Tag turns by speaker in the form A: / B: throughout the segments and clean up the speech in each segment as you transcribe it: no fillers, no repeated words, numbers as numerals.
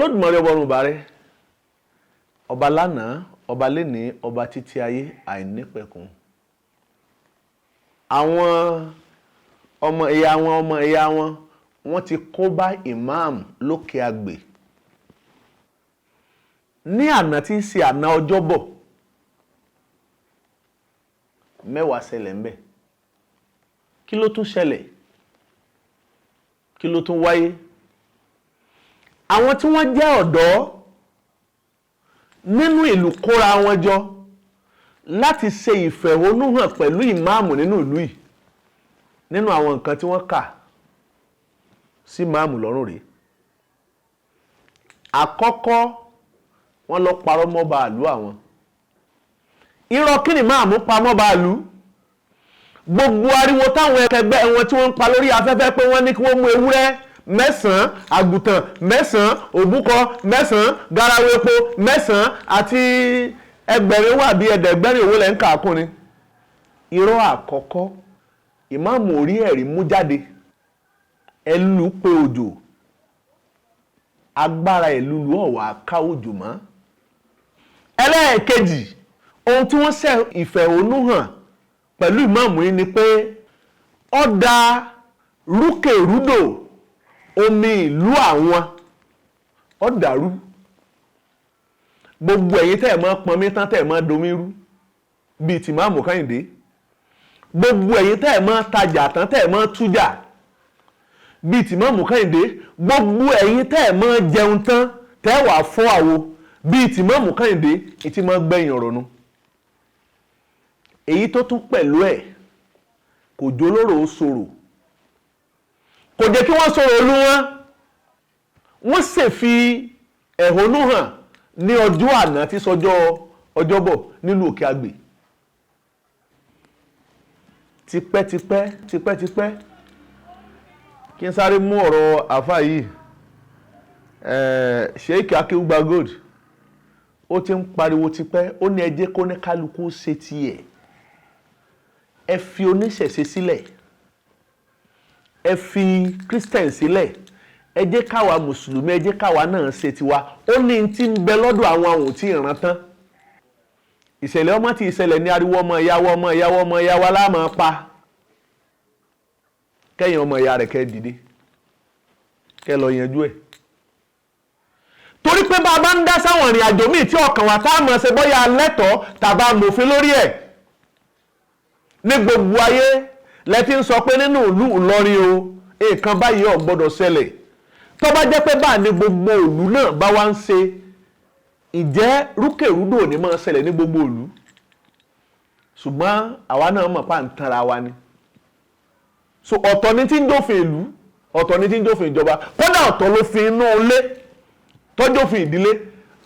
A: Olódùmarè ọba ọ̀run bàárẹ̀, ọba lánàá, ọba lénìí, ọba títí ayé àìnípẹ̀kun. Àwọn ọmọ ìyá wọn, ọmọ ìyá wọn, wọ́n ti kó bá imam lókè àgbè ní àná tí í ṣe àná ọjọ́bọ̀. Mẹ́wàá ṣẹlẹ̀ ńbẹ̀. Kí ló tún ṣẹlẹ̀? Kí ló tún wáyé? Àwọn tí wọ́n jẹ́ ọ̀dọ́ nínú ìlú kóra wọn jọ láti ṣe ìfẹ̀hónúhàn pẹ̀lú ìmáàmù nínú ìlú yìí. Nínú àwọn nǹkan tí wọ́n kà sí ìmáàmù lọ́rùn rèé. Àkọ́kọ́, wọ́n lọ parọ́ mọ́ bàálù àwọn. Irọ́ kí ni ìmáàmù pa mọ́ bàálù? Gbogbo ariwo táwọn ẹgbẹ́ wọn tí wọ́n ń pa lórí afẹ́fẹ́ pé wọ́n ní kí wọ́n mú ewúrẹ́ 9, àgùntàn 9, òbúkọ 9, garawo epo 9 àti ẹgbẹ̀rin wà bí ẹ̀ẹ́dẹ́gbẹ̀rin owó lẹ́ ń kà á kún ni. Irọ́ àkọ́kọ́, ìmáàmù ò rí ẹ̀rí mú jáde. Ẹlú pé òjò, agbára ìlúlu ọ̀wà ká òjò mọ́. Ẹlẹ́ẹ̀kejì, ohun tí wọ́n ṣe ìfẹ̀hónúhàn pẹ̀lú ìmáàmù yìí ni pé ó da rúkèrúdò omi ìlú àwọn, ó dàrú. Gbogbo ẹ̀yin tẹ́ ẹ̀ mọ́ pọnmi tán, tẹ́ ẹ̀ mọ́ domi rú bíi tìmáàmù Kẹ́hìndé, gbogbo ẹ̀yin tẹ́ ẹ̀ mọ́ tajà tán, tẹ́ ẹ̀ mọ́ tújà bíi tìmáàmù Kẹ́hìndé, gbogbo ẹ̀yin tẹ́ ẹ̀ mọ́ jẹun tán, tẹ́ ẹ̀ wà fọ́ àwo bíi tìmáàmù Kẹ́hìndé, ìtì mọ́ gbẹ̀yìn ọ̀rọ̀ nu. Èyí tó tún pẹ̀lú ẹ̀, kò jólóró sọ̀rọ̀, kò jẹ́ kí wọ́n sọ̀rọ̀ olú wọn. Wọ́n sì fi ẹ̀hónú hàn ní ọjọ́ àná tí sọjọ́ ọjọ́bọ̀ nílùú Òkè Àgbè. Tipẹ́tipẹ́ tipẹ́tipẹ́ kí n sáré mú ọ̀rọ̀ àfa yìí, Sheikh Akéwùgbà Gold, ó ti ń pariwo tipẹ́. Ó ní ẹ jẹ́ kó ní kálukú ṣe tiẹ̀, ẹ fi oníṣẹ̀ṣe sílẹ̀, ẹ fi Christian sílẹ̀, ẹ jẹ́ káwa mùsùlùmí, ẹ jẹ́ káwa náà ṣe tiwa. Ó ní tí ń bẹ lọ́dọ̀ àwọn àwọn tí ì ràn tán. Ìṣẹ̀lẹ̀ ọmọ tí ìṣẹ̀lẹ̀ ní ariwo ọmọ ìyàwó, ọmọ ìyàwó, ọmọ ìyàwó aláàmọ̀ pa. Kẹ́yìn ọmọ ìyá rẹ̀ kẹ́ dìde, kẹ́ lọ yanjú ẹ̀, torí pé bá a bá ń dá sáwọn ìrìn àjò míì tí ọkàn wa tá a mọ̀ ṣe bóyá lẹ́tọ̀ọ́ tàbá mòfin lórí ẹ̀. Ní gbogbo ayé lẹ ti ń sọ pé nínú ìlú Ìlọrin o, nǹkan báyìí ò gbọ́dọ̀ ṣẹlẹ̀. Tó bá jẹ́ pé báà ní gbogbo ìlú náà bá wá ń ṣe, ìjẹ́ rúkèrúdò ní máa ṣẹlẹ̀ ní gbogbo ìlú. Ṣùgbọ́n àwa náà mọ̀ pa ń tanra wa ni. So ọ̀tọ̀ ni tí ń jófin ìlú, ọ̀tọ̀ ni tí ń jófin ìjọba, kódà ọ̀tọ̀ ló fi inú ilé tọ́jófin ìdílé.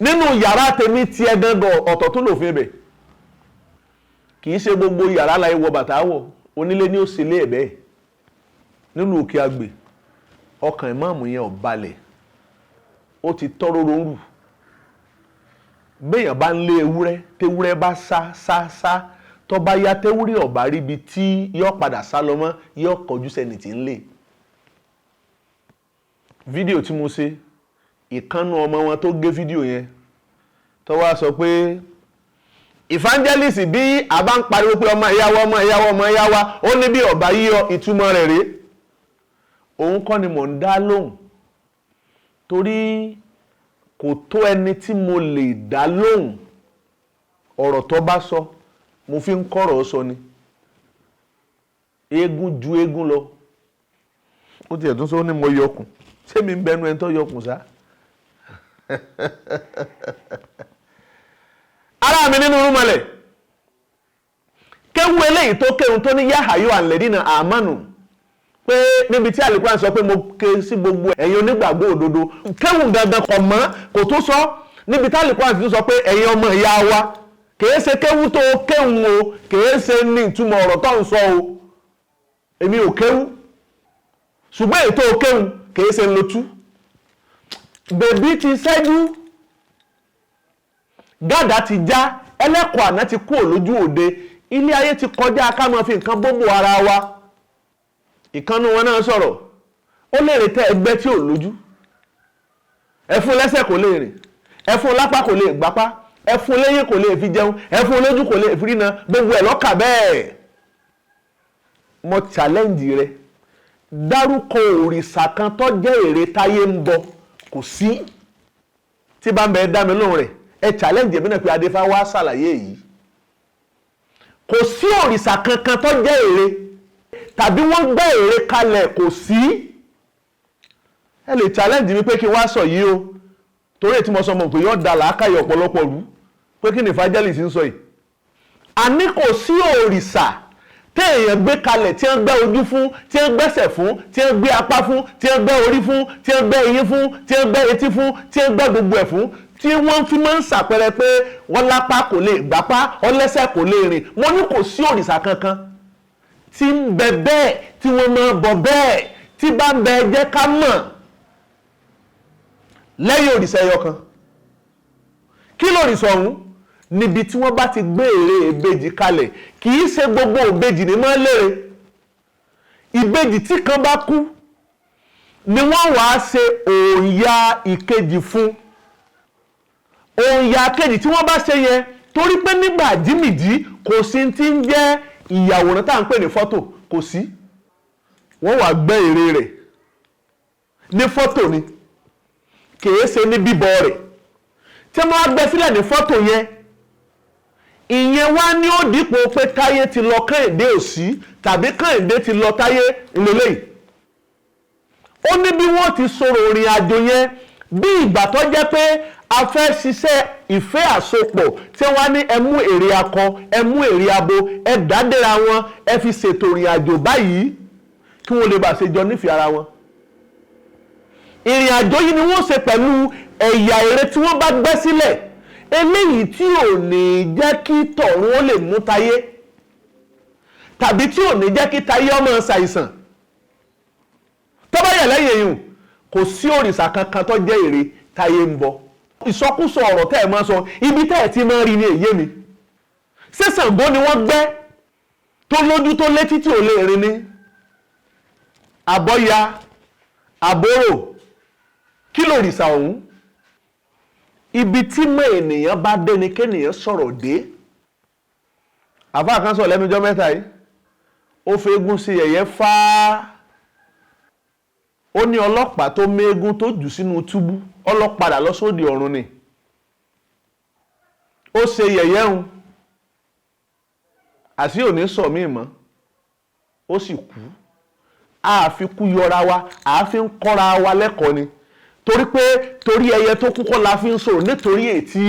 A: Nínú yàrá tèmi tiẹ̀ gangan, ọ̀tọ̀ tó lòfin ibẹ̀. Kì í ṣe gbogbo yàrá láì wọ bàtà wọ̀, onílé ní òsèlé ẹ̀ bẹ́ẹ̀. Nínú Òkè Àgbè, ọkàn ìmáàmù yẹn ò balẹ̀, ó ti tọ́rọ́ rọrùn. Béèyàn bá ń lé ewúrẹ́, tewúrẹ́ bá sá sá sá, tó bá yá, tewúrẹ́ ọ̀bá ríbi tí yóò padà sá lọ mọ́, yóò kọjú sẹ́ni tí ń lé. Fídíò tí mo ṣe, ìkànnù ọmọ wọn tó gé fídíò yẹn, tó wá sọ pé evangelist bí a bá ń pariwo pé ọmọ ìyá wa, ọmọ ìyá wa, ọmọ ìyá wa, ó ní bí ọba yíyọ ìtumọ̀ rẹ̀ rèé. Òun kọ́ ni mò ń dá lóhùn, torí kò tó ẹni tí mo lè dá lóhùn. Ọ̀rọ̀ tó bá sọ, mo fi ń kọ́rọ̀ sọ ni. Eégún ju eégún lọ. Ó tiẹ̀ tún sọ ní mo yọkùn. Ṣé mi ń bẹnu ẹni tó yọkùn sá? Ará mi nínú rúmọlẹ̀, kéwu eléyìí tó kéwun tó ní yáhàyò àlẹ́dínà àmánu, pé níbi tí Àlùkùránì sọ pé mo ké sí gbogbo ẹ̀yin onígbàgbọ́ òdodo, kéwun gangan kọ̀ mọ́ kò tó sọ níbi tí Àlùkùránì ti sọ pé ẹ̀yin ọmọ ìyá wa. Kìí ṣe kéwu tó kéwun o, kìí ṣe ní ìtumọ̀ ọ̀rọ̀ tó ń sọ o. Èmi ò kéwu, ṣùgbọ́n èyí tó kéwun kìí ṣe ńlọtú. Bèbí ti ṣẹ́jú, gàdá ti já, ẹlẹ́kọ̀ọ́ àná ti kúrò lójú òde. Ilé ayé ti kọjá ká máa fi nǹkan bóbó ara wa. Ìkànnù wọn náà sọ̀rọ̀, ó lè retẹ́ ẹgbẹ́ tí ò lójú. Ẹ fún lẹ́sẹ̀, kò lè rìn. Ẹ fún lápá, kò lè gbápá. Ẹ fún léyìn, kò lè fi jẹun. Ẹ fún lójú, kò lè fi rína. Gbogbo ẹ̀ lọ́kà bẹ́ẹ̀. Mo challenge rẹ, dárúkọ òrìṣà kan tó jẹ́ ère táyé ń bọ. Kò sí. Tí bá ń bẹ dá mi lóhùn rẹ̀, ẹ challenge èmi náà pé Adéfá wá ṣàlàyé yìí. Kò sí òrìṣà kankan tó jẹ́ ère tàbí wọ́n gbé ère kalẹ̀, kò sí. Ẹ lè challenge mi pé kí n wá sọ yìí o, torí ètí mo sọ mọ̀ pé yóò da làákàyè ọ̀pọ̀lọpọ̀ rú pé kí ni evangelist ń sọ yìí. Àní kò sí òrìṣà téèyàn gbé kalẹ̀ tí wọ́n gbẹ́ ojú fún, tí wọ́n gbẹ́sẹ̀ fún, tí wọ́n gbé apá fún, tí wọ́n gbẹ́ orí fún, tí wọ́n gbẹ́ eyín fún, tí wọ́n gbẹ́ etí fún, tí wọ́n gbẹ́ gbogbo ẹ̀ fún, tí wọ́n fi máa ń ṣàpẹẹrẹ pé wọ́n lápá kò lè gbápá, wọ́n lẹ́sẹ̀ kò lè rìn. Mo ní kò sí òrìṣà kankan tí ń bẹ bẹ́ẹ̀ tí wọ́n máa bọ bẹ́ẹ̀. Tí bá ń bẹ, jẹ́ ká mọ̀ lẹ́yìn òrìṣà ẹyọ kan. Kí lòrìṣà ọ̀hún? Níbi tí wọ́n bá ti gbé ère ìbejì kalẹ̀. Kì í ṣe gbogbo ìbejì ní máa ń lére. Ìbejì tí kan bá kú ni wọ́n wàá ṣe òòyà ìkejì fún. Òòyà kejì tí wọ́n bá ṣe yẹn, torí pé nígbà jímìdí kò sí ti ń jẹ́ ìyàwòrán tá à ń pè ní fọ́tò, kò sí. Wọ́n wàá gbẹ́ ère rẹ̀ ní fọ́tò ni, kìí ṣe ní bíbọ rẹ̀. Tí wọ́n á gbẹ́ sílẹ̀ ní fọ́tò yẹn, ìyẹn wá ní ó dípò pé Táyé ti lọ, Kẹ́hìndé ò sí, tàbí Kẹ́hìndé ti lọ, Táyé ńlẹ́lẹ́yìí. Ó ní bí wọ́n ti sọ̀rọ̀ ìrìn àjò yẹn, bí ìgbà tó jẹ́ pé a fẹ́ ṣiṣẹ́ ìfẹ́ àsopọ̀, tí wọ́n á ní ẹ mú èrè akọ, ẹ mú èrè abo, ẹ dádéra wọn, ẹ fi ṣètò ìrìn àjò báyìí kí wọ́n lè bá ṣe jọ nífẹ̀ẹ́ ara wọn. Ìrìn àjò yìí ni wọ́n ṣe pẹ̀lú ẹ̀yà ère tí wọ́n bá gbẹ́ sílẹ̀, eléyìí tí ò ní jẹ́ kí tọ̀run ó lè mú tayé tàbí tí ò ní jẹ́ kí tayé ọmọ ṣàìsàn. Tó bá yẹ lẹ́yìn èyàn, kò sí òrìṣà kankan tó jẹ́ ère táyé ń bọ. Ìsọkúsọ ọ̀rọ̀ tẹ́ ẹ̀ máa sọ, ibi tẹ́ ẹ̀ ti máa rí ni èyé mi. Ṣé Ṣàngó ni wọ́n gbẹ́ tó lójú tó létí tí ò lè rìn ni? Àbọ́ya àbórò, kí lòrìṣà ọ̀hún? Ibi tí mọ ènìyàn bá dé ni kéèyàn sọ̀rọ̀ dé. Àfáà kan sọ lẹ́nujọ́ mẹ́ta yìí, ó fi eégún sí yẹ̀yẹ́ fáá. Ó ní ọlọ́pàá tó méégún tó jù sínú túbú, ọlọ́padà lọ sóde ọ̀run ni. Ó ṣe yẹ̀yẹ́ hun, àti ò ní sọ míì mọ́, ó sì kú. Àfi kú yọra wa, àfi ń kọ́ra wa lẹ́kọ̀ọ́ ni, torí pé torí ẹyẹ tó kú kọ́ la fi ń sọ̀rọ̀, nítorí ètí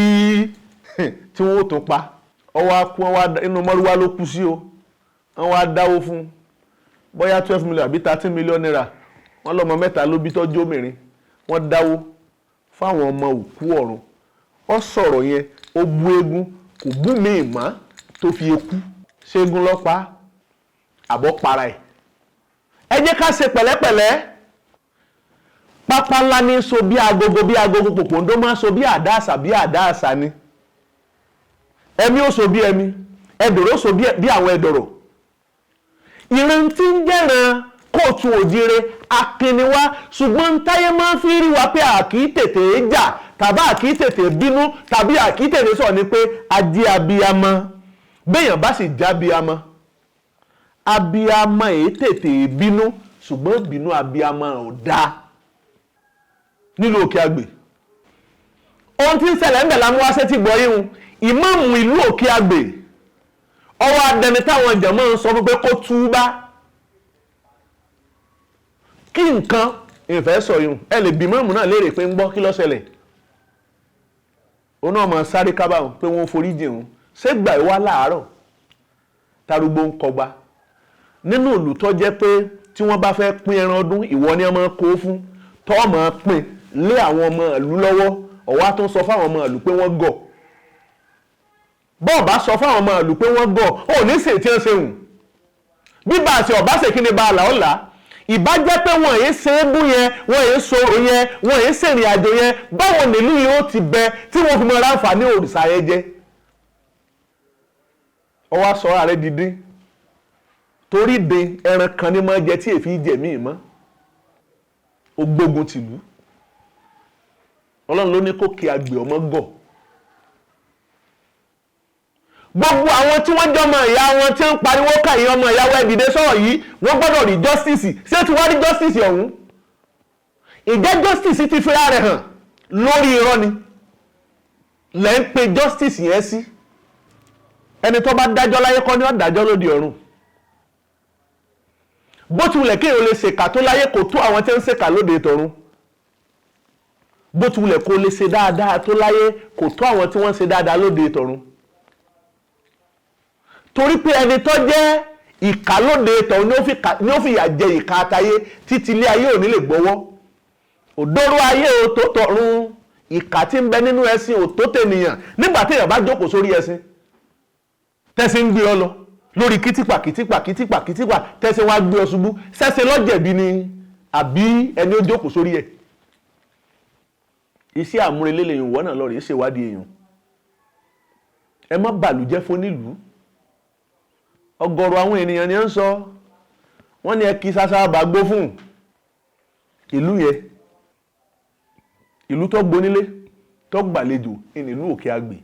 A: tí wọ́n ó tún pa. Ọwọ́ á kú, inú mọ́rúwá ló kú sí o. Wọ́n wá dáwó fún bóyá 12 million àbí ₦13 million. Wọ́n lọ́mọ mẹ́ta ló bí tọ́jú obìnrin. Wọ́n dáwó fáwọn ọmọ òkú ọ̀run. Ó sọ̀rọ̀ yẹn, ó bú eégún, kò bú mi mọ́ tó fi ekú. Ṣẹ́gun lọ́pàá àbọ̀ para ẹ̀. Ẹ jẹ́ ká ṣe pẹ̀lẹ́pẹ̀lẹ́. Pápá ńlá ní so bí agogo, bí agogo pòpòǹdó máa so bí àdá àṣà, bí àdá àṣà ni. Ẹmí ó so bí ẹmí, ẹdọ̀rọ̀ ó so bí àwọn ẹdọ̀rọ̀. Ìran tí ń jẹ́ran kóòtù òjire akínniwá, ṣùgbọ́n táyé máa ń fi rí wa pé àkì tètè jà tàbí àkì tètè bínú tàbí àkì tètè sọ ni pé adé abiyamọ. Béèyàn bá sì já abiyamọ, abiyamọ èyí tètè bínú, ṣùgbọ́n bínú abiyamọ ò dáa. Nílùú Òkè Àgbè, ohun tí ń ṣẹlẹ̀ ń bẹ̀ lámú wá sétí gbọ́ yín. Ìmáàmù ìlú Òkè Àgbè ọwọ́ adẹni táwọn jẹ̀mọ́ ń sọ fún pé kó túbá kí nǹkan ìfẹ́ sọ yìí. Ẹ lè bí ìmáàmù náà léèrè pé ń gbọ́ kí ló ṣẹlẹ̀. Òun náà mọ̀ sáré kábàámọ̀ pé wọ́n forí jìn òun. Ṣé gbà wá láàárọ̀ tarúgbó ń kọgba nínú ìlú tó jẹ́ pé tí wọ́n bá fẹ́ pín ẹran ọdún, ìwọ ni wọ́n máa kó fún tọ́ máa pín lé àwọn ọmọ ìlú lọ́wọ́? Ọ̀wá tó ń sọ fáwọn ọmọ ìlú pé wọ́n gọ̀. Bọ́ọ̀ bá sọ fáwọn ọmọ ìlú pé wọ́n gọ̀, ò ní sè tí ń ṣe hùn. Bí bá a ṣe ọ̀bá ṣe kí ni bá a là ó là á. Ìbá jẹ́ pé wọ́n èé ṣe égún yẹn, wọ́n èé sọ̀rọ̀ yẹn, wọ́n èé ṣèrìn àjò yẹn, báwo nílùú yìí ó ti bẹ tí wọ́n fi mọ ráǹfààní òrìṣà yẹn jẹ? Ọwọ́ aṣọ ààrẹ dídín torí de ẹran kan ní máa jẹ tí èéfín jẹ míì mọ́. Ó gbógun tìlú. Ọlọ́run ló ní kó kí agbè ọmọ gọ̀. Gbogbo àwọn tí wọ́n jọmọ ìyá wọn tí ń pariwo káyé ọmọ ìyá wa dìde sọ̀rọ̀ yìí, wọ́n gbọ́dọ̀ rí justice. Ṣé tí wọ́n rí justice ọ̀hún? Ìjẹ́ justice ti fira rẹ̀ hàn lórí irọ́ ni lẹ́ ń pe justice yẹn sí. Ẹni tó bá dájọ́ láyé kọ́ ni ó dájọ́ lóde ọ̀run. Bó ti wulẹ̀ kéèyàn lè ṣèkà tó láyé, kò tó àwọn tí ń ṣèkà lóde tọ̀run. Bó ti wulẹ̀ kó lè ṣe dáadáa tó láyé, kò tó àwọn tí wọ́n ń ṣe dáadáa lóde tọ̀run. Torí pé ẹni tó jẹ́ ìkà lóde tọ̀run ni ó fìyà jẹ ìkà àtayé títí ilé ayé ò ní lè gbọ́wọ́. Òdòrò ayé ò tó tọ̀run, ìkà tí ń bẹ nínú ẹṣin ò tó tènìyàn. Nígbà téèyàn bá jókòó sórí ẹṣin, tẹ́sí ń gbé ọ lọ lórí kìtìpà kìtìpà kìtìpà kìtìpà, tẹ́sí wá gbé ọ ṣubú, sẹ́sẹ́ lọ́jẹ̀bi ni àbí ẹni ó jókòó sórí ẹ̀? Iṣẹ́ àmúrelé lèyìn wọ́n náà lọ rèé ṣèwádìí èèyàn. Ẹ má bàlújẹ́ fónílùú. Ọ̀gọ̀rọ̀ àwọn ènìyàn ni ó ń sọ, wọ́n ní ẹ kí sásá bá gbó fún ìlú yẹn. Ìlú tó gbonílé tó gbàlejò ìlú Òkè Àgbè.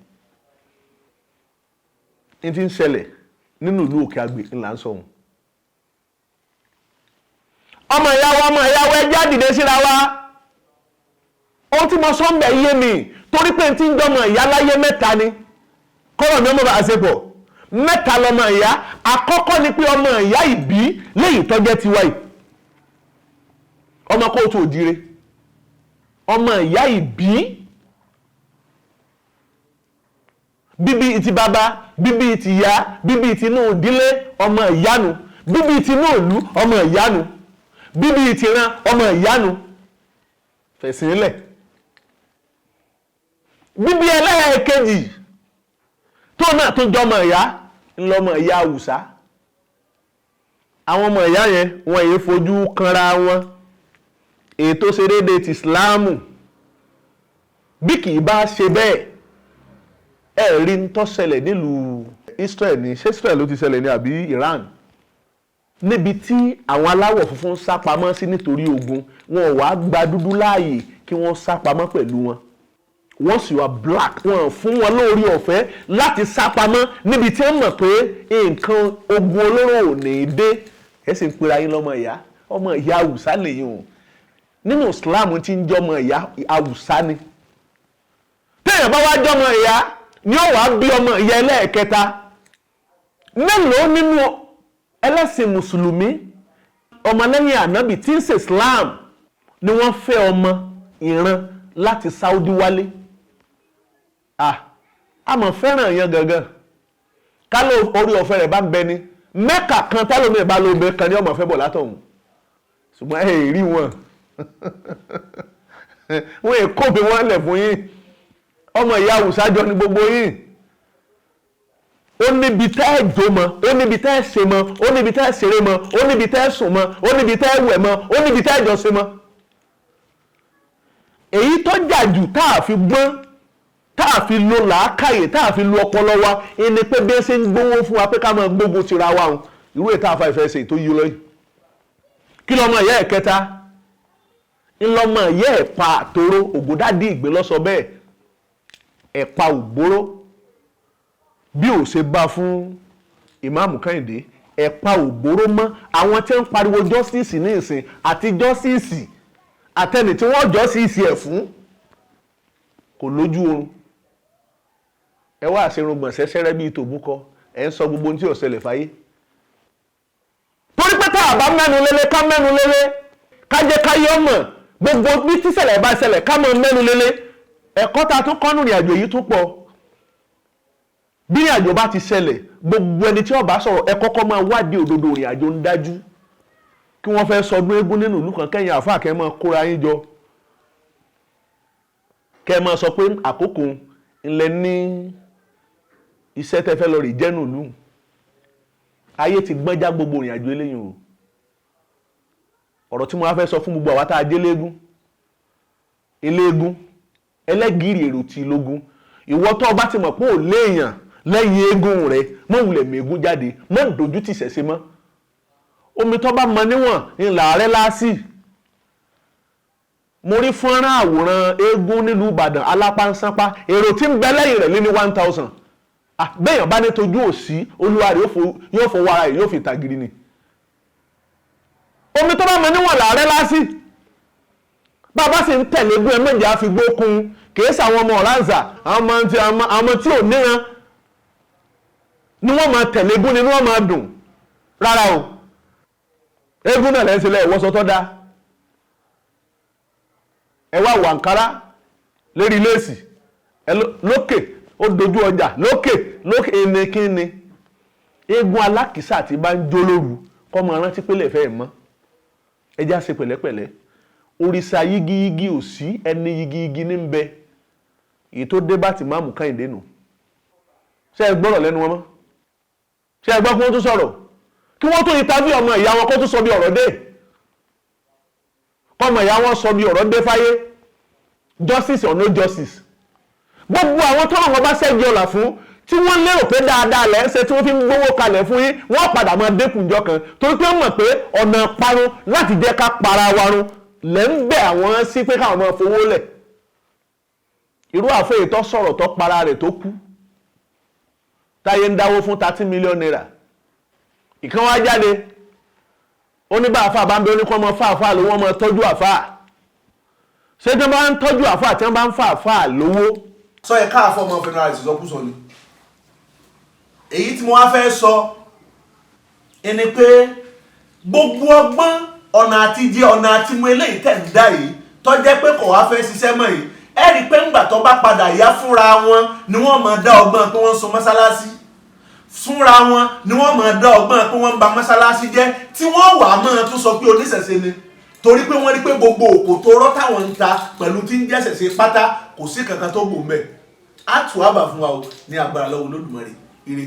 A: Ní ti ń ṣẹlẹ̀ nínú ìlú Òkè Àgbè ńlá ń sọ̀hún. Ọmọ ìyá wa, ọmọ ìyá wa, ẹ jẹ́ á dìde síra wa. Ohun tí mo sọ ń bẹ̀ yé mi, torí pé tí ń jọmọ ìyá láyé mẹ́ta ni kọ́rọ̀ mi ọmọ bá ṣe pọ̀ mẹ́ta lọmọ ìyá. Àkọ́kọ́ ni pé ọmọ ìyá ìbí léyìí tó jẹ́ tiwa yìí, ọmọ kóòtù òjire, ọmọ ìyá ìbí, bíbí ti bàbá, bíbí ti ìyá, bíbí ti inú ìdílé, ọmọ ìyánu, bíbí ti inú ìlú, ọmọ ìyánu, bíbí ti ìran, ọmọ ìyánu. Fẹ̀sìn lẹ̀. Bíbí ẹlẹ́ẹ̀kejì tó náà tó jọmọ ìyá ńlọmọ ìyá Àwùsá. Àwọn ọmọ ìyá yẹn wọn èyí fojú kanra wọn, èyí tó ṣe déédéé ti Ìsìláàmù. Bí kì í bá ṣe bẹ́ẹ̀, ẹ rí ń tó ṣẹlẹ̀ nílùú Israel ní, ṣé Israel ló ti ṣẹlẹ̀ ní àbí Iran, níbi tí àwọn aláwọ̀ funfun ń sá pamọ́ sí nítorí ogun. Wọn ò wá gba dúdú láàyè kí wọ́n sá pamọ́ pẹ̀lú wọn. Wọ́n sì wá black, wọn fún wọn lórí ọ̀fẹ́ láti sá pamọ́ níbi tí wọ́n mọ̀ pé nǹkan ogun olóró ò ní dé. Ẹ sì ń pera yín lọ́mọ ìyá, ọmọ ìyá Àwùsá lèyìn o. Nínú Islam tí ń jọmọ ìyá Àwùsá ni. Téèyàn bá wá jọmọ ìyá ni ó wàá bí ọmọ ìyá ẹlẹ́ẹ̀kẹta. Mélòó nínú ẹlẹ́sìn mùsùlùmí ọmọlẹ́yìn ànábì tí ń ṣe Islam ni wọ́n fẹ́ ọmọ ìran láti Saudi wálé? A mọ̀ fẹ́ràn yẹn gangan. Kálọ̀ orí ọ̀fẹ́ rẹ̀ bá ń bẹ ni Mẹ́kà kan tálómi ìbá lómi kan ní ọmọ fẹ́ bọ̀ látọ̀hún, ṣùgbọ́n ẹ rí wọn, wọn èkó bí wọ́n lẹ̀ fún yín. Ọmọ ìyá Àwùsá jọ ní gbogbo yín. Ó níbi tẹ́ ẹ jó mọ́, ó níbi tẹ́ ẹ ṣe mọ́, ó níbi tẹ́ ẹ ṣeré mọ́, ó níbi tẹ́ ẹ sùn mọ́, ó níbi tẹ́ ẹ wẹ̀ mọ́, ó níbi tẹ́ ẹ jọ ṣe mọ́. Èyí tó jà jù tá a fi gbọ́n, tá a fi lo làákàyè, tá a fi lo ọpọlọ wa, ẹni pé bí ẹ ṣe ń gbówó fún wa pé ká máa gbógun tira wa hàn, irú ètò àfa ìfẹ́ ṣe tó yí lọ yìí. Kí lọmọ ìyá ẹ̀ kẹta? Ńlọmọ ìyá ẹ̀ pa àtòrò ògùndádì ìgbé lọ́sọ bẹ́ẹ̀, ẹ̀pa ògbóró bí ò ṣe bá fún ìmáàmù Kẹ́hìndé, ẹ̀pa ògbóró mọ́. Àwọn tí ń pariwo justice ní ìsìn àti justice àtẹnì tí wọ́n justice ẹ̀ fún kò lójú oorun. Ẹ wá àṣerungbọ̀n ṣẹ́ṣẹ́rẹ́ bíi tòbúkọ, ẹ̀ ń sọ gbogbo ohun tí ò ṣẹlẹ̀ fáyé. Torí pé tá a bá mẹ́nu lélẹ̀, ká mẹ́nu lélẹ̀, ká jẹ́ ká yọ mọ̀ gbogbo bí tíṣẹ̀lẹ̀ bá ṣẹlẹ̀, ká mọ̀ mẹ́nu lélẹ̀. Ẹ̀kọ́ ta tún kọ́nù ìrìn àjò yìí tún pọ̀. Bí ìrìn àjò bá ti ṣẹlẹ̀, gbogbo ẹni tí ó bá sọ̀rọ̀, ẹ kọ́kọ́ máa wádìí òdodo ìrìn àjò ń dájú. Kí wọ́n fẹ́ sọdún eégún nínú ìlú kan, kẹ́yìn àáfàá kẹ́ máa kóra yín jọ, kẹ́ máa sọ pé àkókò ńlẹ̀ ní iṣẹ́ tẹ́ fẹ́ lọ rè jẹ́nu ìlú. Ayé ti gbọ́njá gbogbo ìrìn àjò eléyìí o. Ọ̀rọ̀ tí mo wá fẹ́ sọ fún gbogbo àwa tá a jẹ́ léégún, eléégún ẹlẹ́gìrì èrò tí lógún, ìwọ tó o bá ti mọ̀ pé ò léèyàn lẹ́yìn eégún rẹ, mọ̀ wulẹ̀ mẹ́gún jáde, mọ̀ dojú tì ṣẹ̀ṣẹ̀ mọ́. Omi tó bá mọ níwọ̀n ni làárẹ̀ láásì. Mo rí fọ́nrán àwòrán eégún nílùú Ìbàdàn, alápánsánpá, èrò tí ń bẹ lẹ́yìn rẹ̀ lé ní 1,000. Béèyàn bá ní tojú òsì, olúwa rẹ̀ yóò fọwọ́ ara rẹ̀ yóò fi tàgìrì ni. Omi tó bá mọ níwọ̀n làárẹ̀ lásì. Bàbá sì ń tẹ̀lé gún ẹ méjì á fi gbókun. Kìí sàwọn ọmọ ọ̀ránzà, àwọn ọmọ tí ò níran ni wọ́n máa tẹ̀lé gún ni wọ́n máa dùn. Rárá o, eégún náà lẹ́sìn lẹ́ ìwọ́sọ tó dá. Ẹ wá wàǹkárá lérí léèsì lókè, ó dojú ọjà lókè lókè. Ẹnikíni eégún alákìísà tí bá ń jó lóru kọ́ máa rántí pé lè fẹ́ mọ́. Ẹ já ṣe pẹ̀lẹ́pẹ̀lẹ́. Òrìṣà yigiyigi ò sí, ẹni yigiyigi ní ń bẹ. Èyí tó dé bá ti máàmù Kẹ́hìndé nù. Ṣé ẹ gbọ́rọ̀ lẹ́nu wọn mọ́? Ṣé ẹ gbọ́ kí wọ́n tún sọ̀rọ̀? Kí wọ́n tún interview ọmọ ìyá wọn kó tún sọ bí ọ̀rọ̀ dé, kọ́mọ ìyá wọn sọ bí ọ̀rọ̀ dé fáyé. Justice or no justice, gbogbo àwọn tọ́lọ̀ wọn bá ṣẹ́gi ọ̀là fún, tí wọ́n lérò pé dáadáa lẹ́ ń ṣe, tí wọ́n fi ń gbowó kalẹ̀ fún yín, wọ́n padà máa dẹ́kun jọ kan, torí pé wọ́n mọ̀ pé ọ̀nà parun láti jẹ́ ká para wa run lẹ́ ń bẹ̀ àwọn sí pé káwọn máa fowó lẹ̀. Irú àfẹ́yè tó sọ̀rọ̀ tó para rẹ̀ tó kú, táyé ń dáwó fún ₦30 million, ìkan wá jáde, ó ní bá àfáà bá ń bẹ, ó ní kọ́ ọmọ fáàfáà lówó, ọmọ tọ́jú àfáà. Ṣé tí wọ́n bá ń tọ́jú àfáà, tí wọ́n bá ń fáàfáà lówó?
B: Sọ yẹ káàfọ́ ọmọ federal ìsọkúsọ ni èyí tí mo wá fẹ́ sọ ẹni pé gbogbo ọgbọ́n ọ̀nà àti jẹ, ọ̀nà àti mu eléyìí tẹ̀ ń dá yìí, tó jẹ́ pé kò wá fẹ́ ṣiṣẹ́ mọ́ yìí, ẹ rí i pé ńgbà tó bá padà yá, fúnra wọn ni wọ́n máa dá ọgbọ́n pé wọ́n ń sun mọ́sálásí, fúnra wọn ni wọ́n máa dá ọgbọ́n pé wọ́n ń ba mọ́sálásí jẹ́, tí wọ́n wà á máa tún sọ pé oníṣẹ̀ṣe ni, torí pé wọ́n rí pé gbogbo òkò tó rọ́ táwọn ń ta pẹ̀lú tí ń jẹ́sẹ̀ ṣe pátá, kò sí kankan tó gbò mẹ́. Á tù ábà fún wa o ní agbára lọ́wọ́ Olódùmarè. Ire.